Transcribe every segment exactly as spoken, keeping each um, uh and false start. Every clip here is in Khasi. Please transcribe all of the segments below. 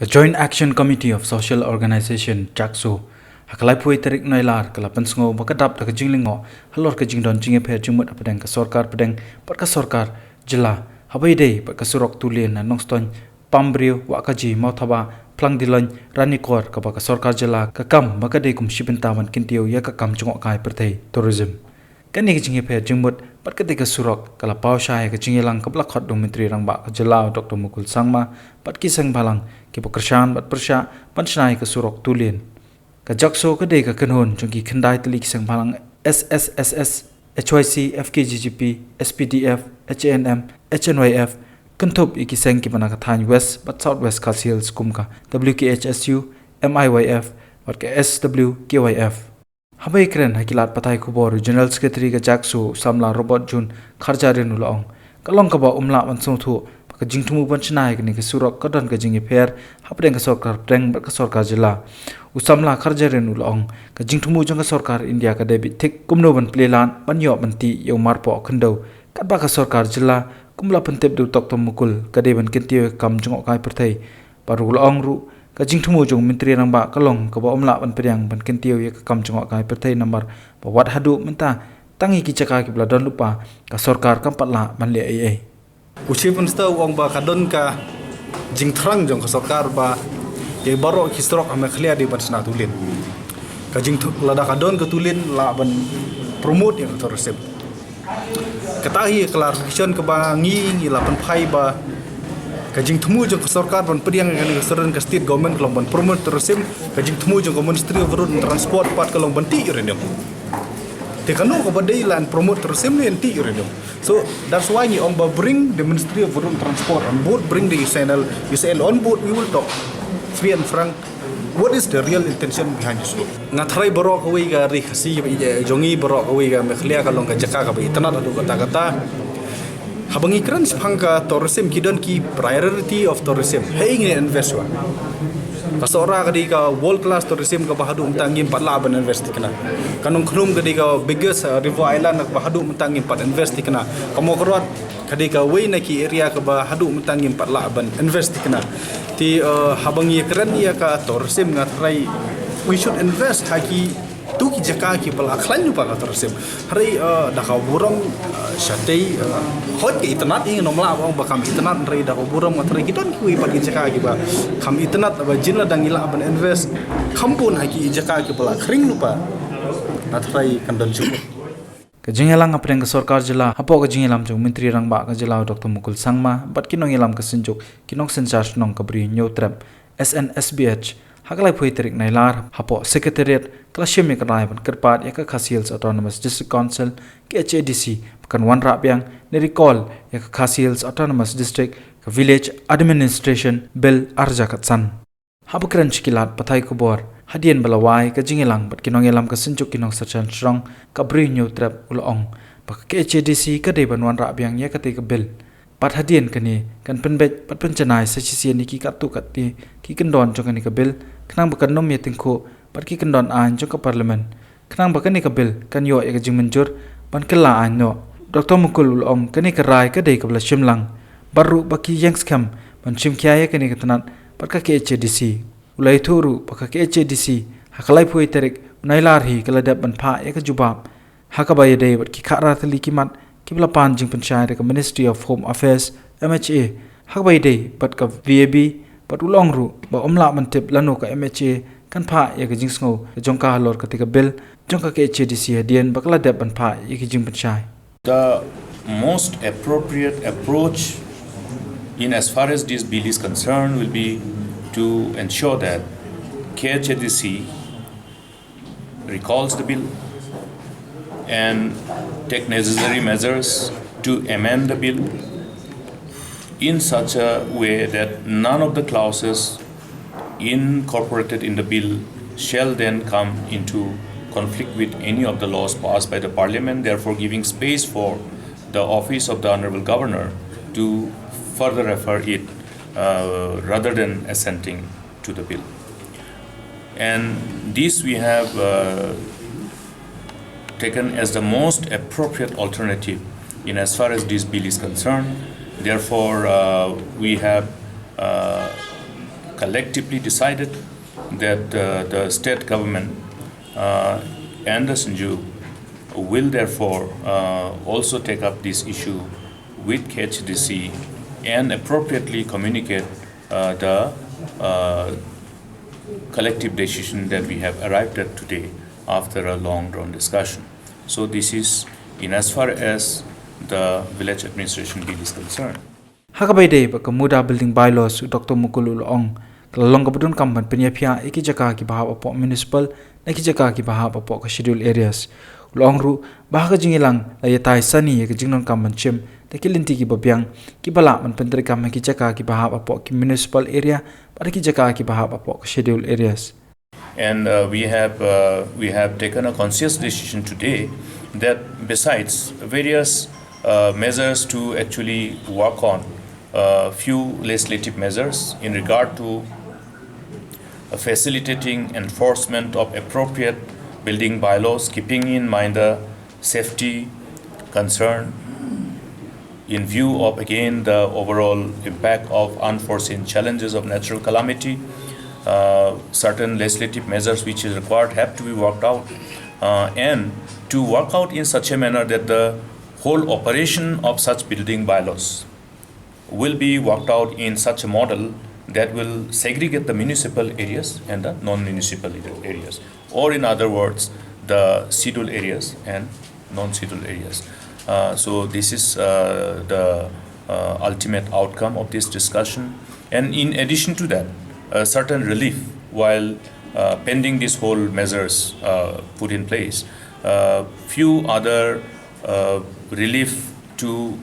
Ka Joint Action Committee of Social Organization, JACSO, ha ka laiphew tarik Nailar ka la pynsngew ba ka dap da ka jinglyngngoh halor ka jingdon jingïapher jingmut hapdeng ka sorkar pdeng bad ka sorkar jylla, haba ïadei bad ka surok tulien na Nongstoiñ, Pambriew, Wahkaji, Mawthaba, Phlangdilloiñ, Ranikor, kaba ka sorkar jylla ka kam ba ka dei kum shi bynta ban kyntiew ïa ka kam jngohkai pyrthei, tourism. Kane ka jingïapher jingmut bad kata ka surok ka la paw shai ha ka jingïalang kaba la khot da u Myntri Rangbah ka jylla u Doctor Mukul Sangma bad ki seng bhalang kiba kyrshan bad pyrshah ban shna ïa ka surok tulien. Ka JACSO ka dei ka kynhun jong ki khyndai tylli ki seng bhalang S S S S, H Y C, F K J G P, S P D F, H A N M, H N Y F, kynthup ïa ki seng kiba na ka thaiñ West bad South West Khasi Hills kum ka W K H S U, M I Y F bad ka S W K Y F. Haba ïakren ha ki lad pathai khubor, u General Secretary ka JACSO, u samla Robert June Kharjahrin, u la ong, ka long kaba um lah ban sngewthuh ba ka jingthmu ban shna ïa kane ka surok ka don ka jingïapher hapdeng ka sorkar pdeng bad ka sorkar jylla. U samla Kharjahrin u la ong, ka jingthmu jong ka sorkar India ka dei beit thik kumno ban plie lad ban ïoh ban tih ïa u marpoh khyndew, katba ka sorkar jylla, kum la pyntip da u Doctor Mukul, ka dei ban kyntiew ïa ka kam jngohkai pyrthei. Bad u la ong ruh, ka jingthmu jong u Myntri Rangbah ka long kaba um lah ban pdiang ban kyntiew ïa ka kam jngohkai pyrthei namar ba wat haduh mynta tang ïa ki jaka kiba la don lypa ka sorkar kam pat lah ban leh ei ei. U Chief Minister u ong ba ka don ka jingthrang jong ka sorkar ba ïa baroh ki surok ha Meghalaya dei ban shna tulien. Ka jingthrang lada ka don ka tulien lah ban promote ïa ka tourism. Kata hi clarification kaba ngi ngi la pynphai ba ka jingthmu jong ka sorkar ban pdiang ïa kane ka seren ka state government ka long ban promote tourism, ka jingthmu jong ka Ministry of Road and Transport pat ka long ban tih uranium. Te kano kaba dei lane promote tourism ne tih uranium. So that's why ngi ong ba bring the Ministry of Road and Transport on board, bring the U S N L, U S N L on board, we will talk free and frank. What is the real intention behind this road? Nga tharai baroh kawei ka ri Khasi jong ngi, baroh kawei ka Meghalaya ka long ka jaka kaba itynnad haduh katta katta. Haba ngi kren shaphang ka tourism, ki don ki priority of tourism. Hei ngin invest wa. Ka Sohra ka dei ka world class tourism kaba haduh mynta ngim pat lah ban invest tikna. Ka Nongkhnum ka dei ka biggest, uh, river island kaba haduh mynta ngim pat invest tikna. Ka Mawkyrwat ka dei kawei na ki area kaba haduh mynta ngim pat lah ban invest tikna. Te, uh, haba ngi kren ïa ka tourism nga tharai we should invest ha ki tu ki jaka kiba la khlaiñ lypa ka tourism. Hynrei, uh, da ka burom, uh, shatei, uh, hoi ka itynnad, ïa ngi ngim lah ban ong ba kam itynnad, hynrei da ka burom nga tharai ki don kiwei pat ki jaka kiba kam itynnad ba jin la dang ïa lah ban invest kham bun ha ki jaka kiba la khring lypa. Nga tharai kan don shuh. Ka jingïalang hapdeng ka sorkar jylla hapoh ka jingïalam jong u Myntri Rangbah ka jylla u Doctor Mukul Sangma bad ki nongïalam ka Synjuk, ki nongsynshar shnong ka Bri Hynñiewtrep, K S N S B H, ha ka laiphew tarik Nailar hapoh Secretariat ka la shim ïa ka rai ban kyrpad ïa ka Khasi Hills Autonomous District Council, K H A D C, ba kan wanrah biang ne recall ïa ka Khasi Hills Autonomous District ka Village Administration Bill ar hajar khatsan. Haba kren sha ki lad pathai khubor hadien ba la wai ka jingïalang bad ki nongïalam ka Synjuk, ki nongsynshar shnong ka Bri Hynñiewtrep, u la ong ba ka K H A D C ka dei ban wanrah biang ïa katei ka bill. Bad hadien kane kan pynbeit bad pynjanai sa shisien ïa ki katto katne ki kyndon jong kane ka bill khnang ba kan nym ïatyngkhuh bad ki kyndon aiñ jong ka Parliament, khnang ba kane ka bill kan ïoh ïa ka jingmynjur ban kylla aiñ noh. Doctor Mukul u la ong kane ka rai ka dei kaba la shim lang bad ruh ba ki ïeng skhem ban shim khia ïa kane ka tnat bad ka K H A D C. U la ïathuh ruh ba ka K H A D C ha ka laiphew tarik u Nailar hi ka la dep ban phah ïa ka jubab ha kaba ïadei bad ki khatar tylli ki mat kiba la pan jingpynshai da ka Ministry of Home Affairs, M H A, ha kaba ïadei bad ka V A B, bad u la ong ruh ba um lah ban tip lano ka M H A kan phah ïa ka jingsngew jong ka halor katei ka bill jong ka K H A D C hadien ba ka la dep ban phah ïa ka jingpynshai. The most appropriate approach in as far as this bill is concerned will be to ensure that K H A D C recalls the bill and take necessary measures to amend the bill in such a way that none of the clauses incorporated in the bill shall then come into conflict with any of the laws passed by the Parliament, therefore giving space for the office of the Honorable Governor to further refer it, uh, rather than assenting to the bill. And this we have, uh, taken as the most appropriate alternative in as far as this bill is concerned. Therefore, uh, we have, uh, Collectively decided that uh, the state government uh, and the Synjuk will therefore uh, also take up this issue with K H A D C and appropriately communicate uh, the uh, collective decision that we have arrived at today after a long drawn discussion. So this is in as far as the village administration bill is concerned. Ha kaba ïadei bad ka MUDA Building Bylaws, u Doctor Mukul u la ong, ka la long kaba donkam ban pynïaphiah ïa ki jaka kiba hap hapoh municipal na ki jaka kiba hap hapoh ka schedule areas. U la ong ruh ba ha ka jingïalang la ïatai sani ïa ka jingdonkam ban shim da ki lynti kiba biang kiba lah ban pyntreikam ha ki jaka kiba hap hapoh ki municipal area bad ki jaka kiba hap hapoh ka schedule areas. And uh, we have uh, we have taken a conscious decision today that besides various uh, measures to actually work on, uh, few legislative measures in regard to uh, facilitating enforcement of appropriate building bylaws, keeping in mind the safety concern in view of, again, the overall impact of unforeseen challenges of natural calamity. Uh, certain legislative measures which is required have to be worked out, uh, and to work out in such a manner that the whole operation of such building bylaws will be worked out in such a model that will segregate the municipal areas and the non-municipal areas, or in other words, the scheduled areas and non-scheduled areas. Uh, so this is uh, the uh, ultimate outcome of this discussion. And in addition to that, a certain relief while uh, pending these whole measures uh, put in place, uh, few other uh, relief to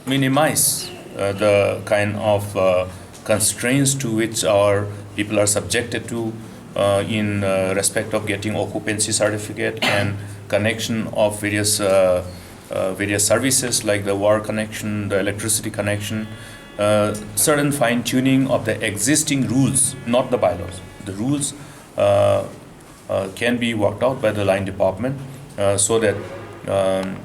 minimize uh, the kind of uh, constraints to which our people are subjected to uh, in uh, respect of getting occupancy certificate and connection of various uh, uh, various services like the water connection, the electricity connection, uh, certain fine tuning of the existing rules, not the bylaws. The rules uh, uh, can be worked out by the line department uh, so that um,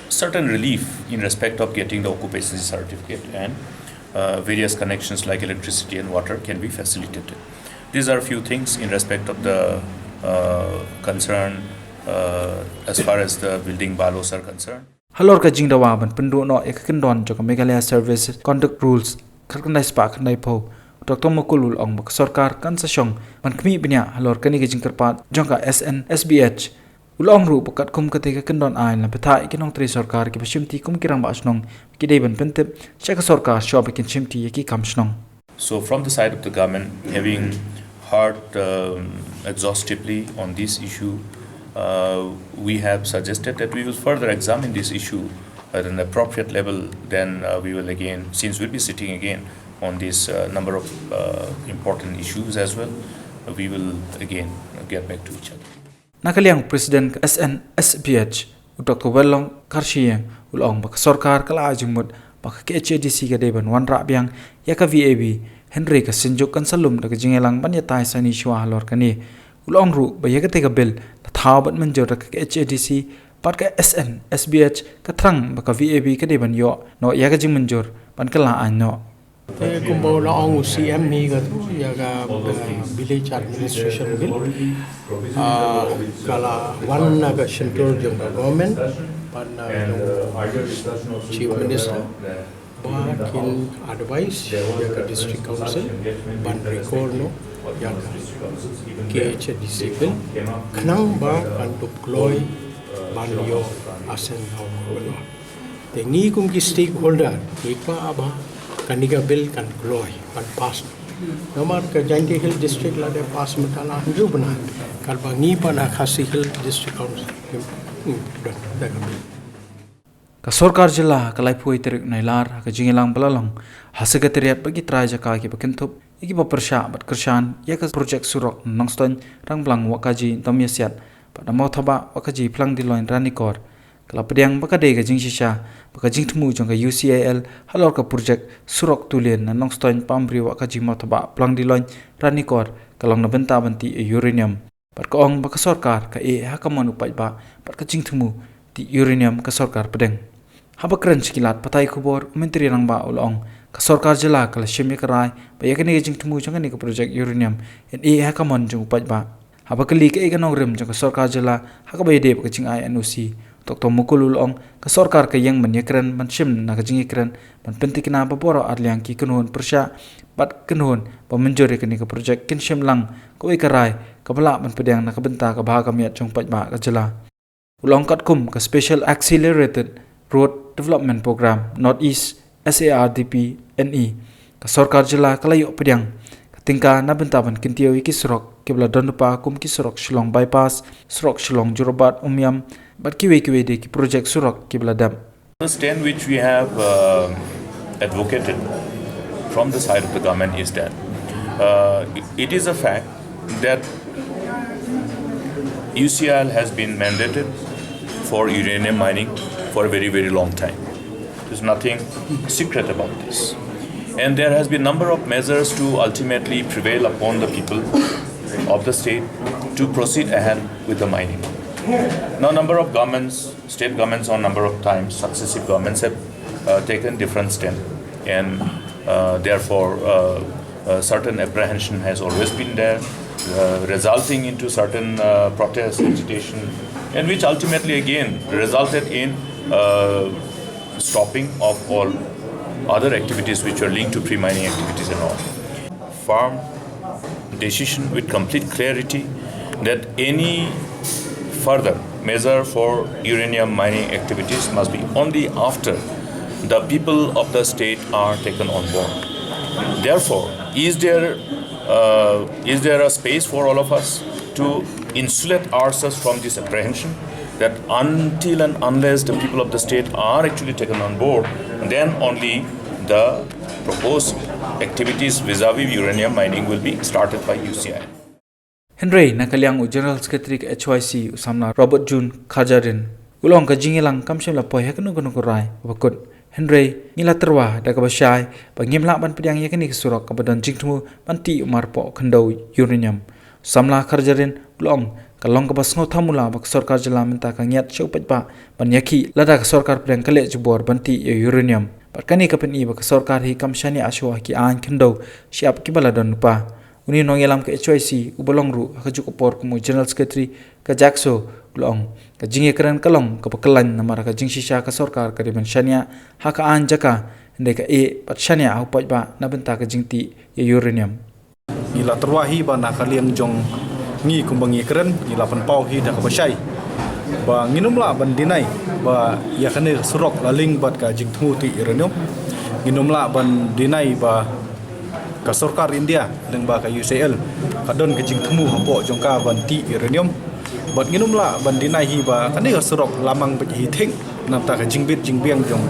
certain relief in respect of getting the occupancy certificate and uh, various connections like electricity and water can be facilitated. These are few things in respect of the uh, concern uh, as far as the building bylaws are concerned. Halor ka jingdawa ban pynduh noh ïa ka kyndon jong ka Meghalaya Service Conduct Rules khatkhyndai spah khyndaiphew, Doctor Mukul u la ong ba ka sorkar kan sa shong ban khmih bniah halor kane ka jingkyrpad jong ka S N S B H. U la ong ruh ba katkum kata ka kyndon aiñ la bthah ïa ki nongtrei sorkar kiba shimti kum ki rangbah shnong, ki dei ban pyntip sha ka sorkar shuwa ba kin shimti ïa ki kam shnong. So from the side of the government, having heard um, exhaustively on this issue, uh, we have suggested that we will further examine this issue at an appropriate level. Then uh, we will again, since we'll be sitting again on this uh, number of uh, important issues as well, we will again get back to each other. Na ka liang u President ka S N S B H, u Doctor Wellong Kharshiing, u la ong ba ka sorkar ka la ai jingmut ba ka K H A D C ka dei ban wanrah biang ïa ka V A B, hynrei ka Synjuk kan sa lum da ka jingïalang ban ïatai sani shuwa halor kane. U la ong ruh ba ïa kata ka bill la thaw bad mynjur da ka K H A D C bad ka S N S B H ka thrang ba ka V A B ka dei ban ïoh noh ïa ka jingmynjur ban kylla aiñ noh. Te kumba u la ong u C M hi katu ïa ka, uh, village administration bill. Uh, ka la wan na ka shyntur jong ka government, bad na ka jong u Chief Minister, ba kin advise ïa ka district council ban recall noh ïa ka K H A D C bill, khnang ba kan dup kloi ban ïoh assent ha u governor. Te ngi kum ki stakeholder ngi kwah ba kane ka bill kan kloi, kan pass. Namar ka Jaintia Hills District lada pass mynta la hynriew bnai, katba ngi pat ha Khasi Hills District Council ngim don da ka bill. Ka sorkar jylla ha ka laiphew tarik Nailar ha ka jingïalang ba la long ha Secretariat bad ki trai jaka kiba kynthup ïa kiba pyrshah bad kyrshan ïa ka projek surok na Nongstoiñ Rangblang Wahkaji Domïasiat bad na Mawthabah Wahkaji Phlangdilloiñ Ranikor, ka la pdiang ba ka dei ka jingshisha ba ka jingthmu jong ka U C I L halor ka projek surok tulien na Nongstoiñ Pamri Wahkaji Mawthabah Phlangdilloiñ Ranikor ka long na bynta ban tih ïa uranium. Bad ka ong ba ka sorkar ka ïeh ha ka mon u paidbah bad ka jingthmu tih uranium ka sorkar pdeng. Haba kren sha ki lad pathai khubor, u Myntri Rangbah u la ong Ka sorkar jylla ka la shim ïa ka rai ba ïa kane ka jingthmu jong kane ka projek uranium yn ïeh ha ka mon jong u paidbah. Haba kylli kaei ka nongrim jong ka sorkar jylla ha kaba ïadei bad ka jingai N O C, Doctor Mukul u la ong ka sorkar ka ïeng ban ïakren, ban shim na ka jingïakren, ban pynthikna ba baroh arliang ki kynhun pyrshah bad kynhun ba mynjur ïa kane ka projek kin shim lang kawei ka rai kaba lah ban pdiang na ka bynta ka bha ka miat jong u paidbah ka jylla. U la ong katkum ka Special Accelerated Road Development Program North East, S A R D P N E, ka sorkar jylla ka la ïoh pdiang ka tyngka na bynta ban kyntiew ïa ki surok kiba la don lypa kum ki surok Shillong Bypass, surok Shillong Jorabat Umiam bad kiwei kiwei de ki projek surok kiba la dep. The stand which we have uh, advocated from the side of the government is that uh, it is a fact that U C I L has been mandated for uranium mining for a very, very long time. There's nothing secret about this. And there has been number of measures to ultimately prevail upon the people of the state to proceed ahead with the mining. Now, number of governments, state governments on number of times, successive governments have uh, taken different stand, and uh, therefore uh, uh, certain apprehension has always been there, uh, resulting into certain uh, protest, agitation, and which ultimately again resulted in uh, stopping of all other activities which were linked to pre-mining activities and all. Firm decision with complete clarity that any further measure for uranium mining activities must be only after the people of the state are taken on board. Therefore, is there uh, is there a space for all of us to insulate ourselves from this apprehension that until and unless the people of the state are actually taken on board, then only the proposed activities vis-a-vis uranium mining will be started by U C I. Hynrei na ka liang u General Secretary ka H Y C, u samla Robert June Kharjahrin, u la ong ka jingïalang kam shym la poi ha kano kano ka rai kaba kut. Hynrei ngi la tyrwa da kaba shai ba ngim lah ban pdiang ïa kane ka surok kaba don jingthmu ban tih ïa u marpoh khyndew uranium. U samla Kharjahrin u la ong ka long kaba sngewthuh mula ba ka sorkar jylla mynta ka ngiat sha u paidbah ban ïakhih lada ka sorkar pdeng ka leh jubor ban tih ïa u uranium. Bad kane ka pyni ba ka sorkar hi kam shaniah shuh ha ki aiñ khyndew shyiap kiba la don lypa. Une u nongïalam ka H Y C uba long ruh ha kajuh ka por kum u General Secretary ka JACSO u la ong ka jingïakren ka long kaba kyllain namar ka jingshisha ka sorkar ka dei ban shaniah ha ka aiñ jaka, hynrei ka ïeh bad shaniah ha u paidbah na bynta ka jingtih ïa u uranium. Ngi la tyrwa hi ba na ka liang jong ngi kumba ngi kren ngi la pynpaw hi da kaba shai ba ngin ym lah ban deny ba ïa kane ka surok la link bad ka jingthmu tih uranium. Ngin ym lah ban deny ba ka sorkar India lyngba ka U C I L ka don ka jingthmu hapoh jong ka ban tih uranium. Bad ngin ym lah ban deny hi ba kane ka surok la mang beit hi thik namta ka jingbit jingbiang jong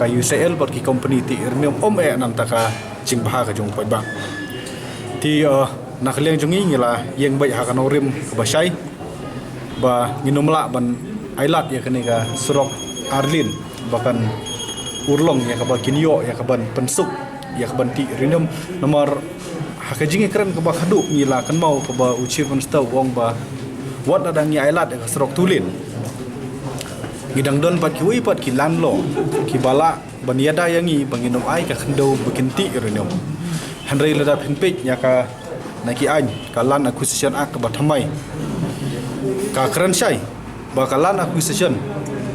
ka U C I L bad ki company tih uranium ym eh namta ka jingbha ka jong u paidbah. Te na ka liang jong ngi ngi la ïeng beit ha ka nongrim kaba shai ba ngin ym lah ban ailad ïa kane ka surok ar lane ba kan urlong ïa kaba kin ïoh ïa kaban pynsuk ïa kaban tih uranium. Namar ha ka jingïakren kaba khadduh ngi la kynmaw kaba u Chief Minister u ong ba wat lada ngi ailad ïa ka surok two lane ngi dang don pat kiwei pat ki landlord kiba lah ban ïada ïa ngi ba ngin ym ai ka khyndew ba kin tih uranium. Hynrei lada phin peit ïa ka na ki aiñ ka Land Acquisition Act kaba thymmai ka kren shai ba ka Land Acquisition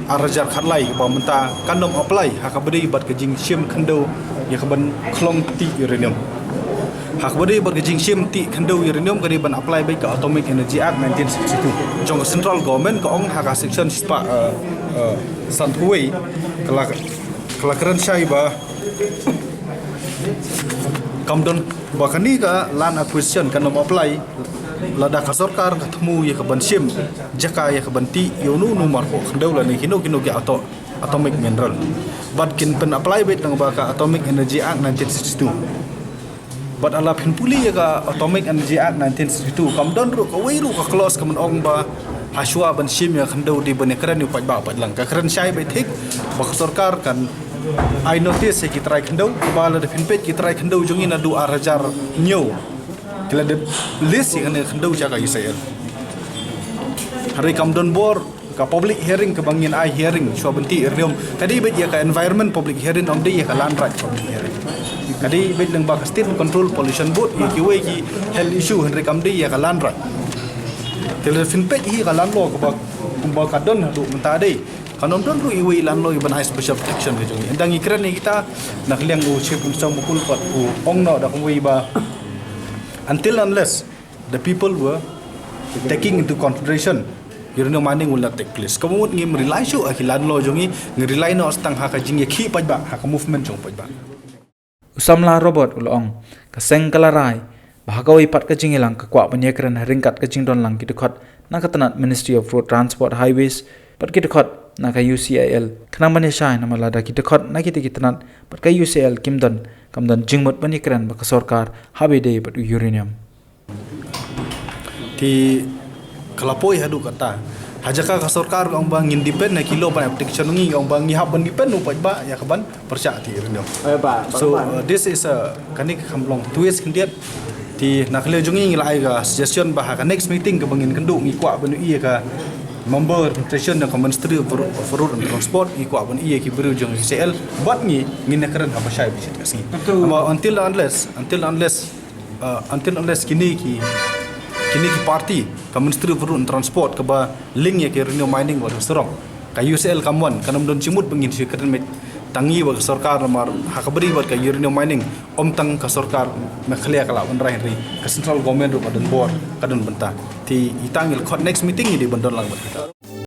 ar hajar khatlai ba mynta kan ym apply ha kaba dei bad ka jingshim khyndew ïa kaban khlong tih uranium. Ha kaba dei bad ka jingshim tih khyndew uranium ka dei ban apply beit ka Atomic Energy Act nineteen sixty-two. Jong ka central government ka ong ha ka section spah sanphew wei ka la ka la kren shai ba kam don ba kane ka Land Acquisition kan ym apply lada ka sorkar ka thmu ïa kaban shim jaka ïa kaban tih ïa uno uno marpoh khyndew lane kino kino ki ato atomic mineral. Bad kin pyn apply beit lyngba ka Atomic Energy Act nineteen sixty-two. Bad lada phin pule ïa ka Atomic Energy Act nineteen sixty-two kam don ruh kawei ruh ka clause kaban ong ba hashwa ban shim ïa ka khyndew dei ban ïakren ïa u paidbah paidlang. Ka kren shai beit thik ba ka sorkar kan ai notice ïa ki trai khyndew ba lada phin peit ki trai khyndew jong ngi naduh ar hajar hynñiew ki la dep lease ïa kane ka khyndew sha ka U C I L. Hynrei kam don bor ka public hearing kaba ngin ai hearing shuwa ban tih uranium ka dei beit ïa ka environment public hearing, ym dei ïa ka land right public hearing. Ka dei beit lyngba ka State Control Pollution Board ïa kiwei ki health issue, hynrei kam dei ïa ka land right. Te lada phin peit hi ka land law kaba, kaba ka don haduh mynta dei, kan ym don ruh iwei i land law iban ai special protection ka jong ngi. Ynda ngi kren ïa kita, na ka liang u Chief Minister Mukul pat u ong noh da kumwei ba, until unless the people were taking into consideration, uranium mining will not take place. Kaba mut ngim rely shuh ha ki land law jong ngi, ngi rely noh tang ha ka jingïakhih paidbah, ha ka movement jong paidbah. U samla Robert u la ong, ka seng ka la rai ba ha kawei pat ka jingïalang ka kwah ban ïakren ha ryngkat ka jingdon lang ki dkhot na ka tnat Ministry of Road Transport Highways bad ki dkhot na ka U C I L, khnang ban ïashai namar lada ki dkhot na kita ki tnat bad ka U C I L kim don, kam don jingmut ban ïakren bad ka sorkar ha ba ïadei bad u uranium. Te ka la poi haduh katta, ha jaka ka sorkar ka ong ba ngin depend ha ki law ban ai protection, ngi ka ong ba ngi hap ban depend u paidbah ïa ka ban pyrshah te uranium. Eh, ba, ba, so, ba. Uh, this is a, kane ka kam long twist khyndiat. Te na ka liang jong ngi ngi la ai ka suggestion ba ha ka next meeting kaba ngin kynduh ngi kwah ban ïohi ïa ka member administration na ka Ministry of Ro-, of Road and Transport, ngi kwah ban ïohi ïa ki briew jong U C I L bad ngi, ngin ïakren ha ba shai ba shit ka sngi. Betul. Namar until unless, until unless, uh, until unless kine ki, kine ki party, ka Ministry of Road and Transport kaba link ïa ka uranium mining bad ka surok, ka U C I L kam wan, kan ym don jingmut ba ngin shu kren met tang ngi bad ka sorkar namar ha kaba ïadei bad ka uranium mining, ym tang ka sorkar Meghalaya ka lah ban rai, hynrei ka central government ruh ka don bor, ka don bynta. Te ita ngi la khot next meeting ngi dei ban don lang bad kita.